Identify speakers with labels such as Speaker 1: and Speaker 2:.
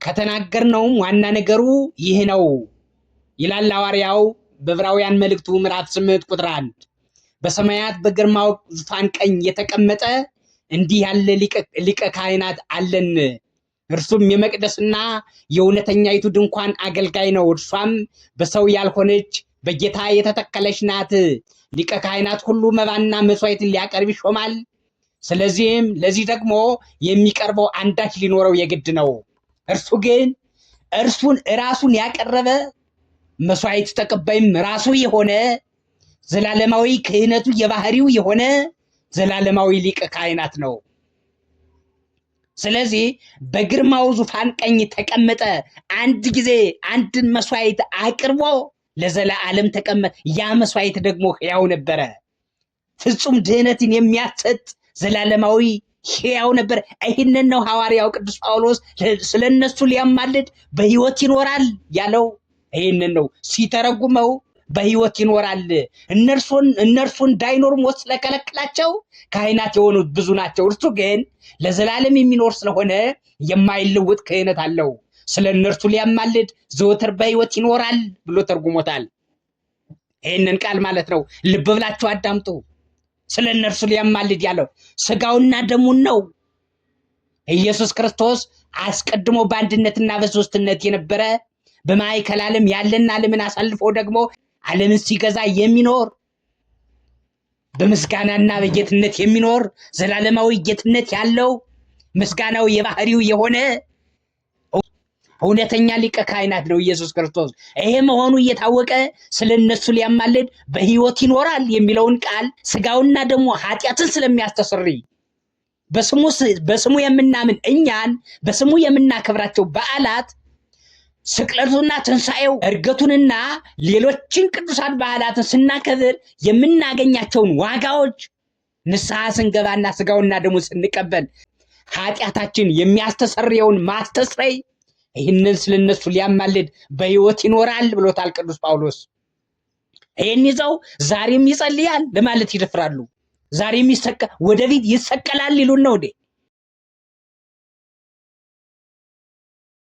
Speaker 1: ከተናገርነውም ዋና ነገሩ ይህ ነው ይላል ሐዋርያው በዕብራውያን መልእክቱ ምዕራፍ 8 ቁጥር 1። በሰማያት በግርማው ዙፋን ቀኝ የተቀመጠ እንዲህ ያለ ሊቀ ካህናት አለን። እርሱም የመቅደስና የእውነተኛይቱ ድንኳን አገልጋይ ነው። እርሷም በሰው ያልሆነች በጌታ የተተከለች ናት። ሊቀ ካህናት ሁሉ መባና መስዋዕትን ሊያቀርብ ይሾማል። ስለዚህም ለዚህ ደግሞ የሚቀርበው አንዳች ሊኖረው የግድ ነው። እርሱ ግን እርሱን ራሱን ያቀረበ መስዋዕት ተቀባይም ራሱ የሆነ ዘላለማዊ ክህነቱ የባህሪው የሆነ ዘላለማዊ ሊቀ ካህናት ነው። ስለዚህ በግርማው ዙፋን ቀኝ ተቀመጠ። አንድ ጊዜ አንድን መስዋዕት አቅርቦ ለዘላለም ተቀመጠ። ያ መስዋዕት ደግሞ ሕያው ነበረ። ፍጹም ድህነትን የሚያሰጥ ዘላለማዊ ሕያው ነበር። ይህንን ነው ሐዋርያው ቅዱስ ጳውሎስ ስለ እነሱ ሊያማልድ በሕይወት ይኖራል ያለው። ይህንን ነው ሲተረጉመው በሕይወት ይኖራል። እነርሱ እንዳይኖሩ ሞት ስለከለከላቸው ካህናት የሆኑት ብዙ ናቸው። እርሱ ግን ለዘላለም የሚኖር ስለሆነ የማይለወጥ ክህነት አለው። ስለ እነርሱ ሊያማልድ ዘወትር በሕይወት ይኖራል ብሎ ተርጉሞታል። ይህንን ቃል ማለት ነው። ልብ ብላችሁ አዳምጡ። ስለ እነርሱ ሊያማልድ ያለው ስጋውና ደሙን ነው። ኢየሱስ ክርስቶስ አስቀድሞ በአንድነትና በሶስትነት የነበረ በማዕከል ዓለም ያለና ዓለምን አሳልፎ ደግሞ ዓለምን ሲገዛ የሚኖር በምስጋናና በጌትነት የሚኖር ዘላለማዊ ጌትነት ያለው ምስጋናው የባህሪው የሆነ እውነተኛ ሊቀ ካህናት ነው ኢየሱስ ክርስቶስ። ይሄ መሆኑ እየታወቀ ስለ እነሱ ሊያማልድ በሕይወት ይኖራል የሚለውን ቃል ስጋውና ደግሞ ኃጢአትን ስለሚያስተሰርይ በስሙ የምናምን እኛን በስሙ የምናከብራቸው በዓላት ስቅለቱና ትንሣኤው ዕርገቱንና ሌሎችን ቅዱሳን በዓላትን ስናከብር የምናገኛቸውን ዋጋዎች ንስሐ ስንገባና ስጋውና ደሙ ስንቀበል ኃጢአታችን የሚያስተሰርየውን ማስተስረይ ይህንን ስለነሱ ሊያማልድ በሕይወት ይኖራል ብሎታል ቅዱስ ጳውሎስ። ይህን ይዘው ዛሬም ይጸልያል ለማለት ይደፍራሉ። ዛሬም ወደፊት ይሰቀላል ሊሉን ነው እንዴ?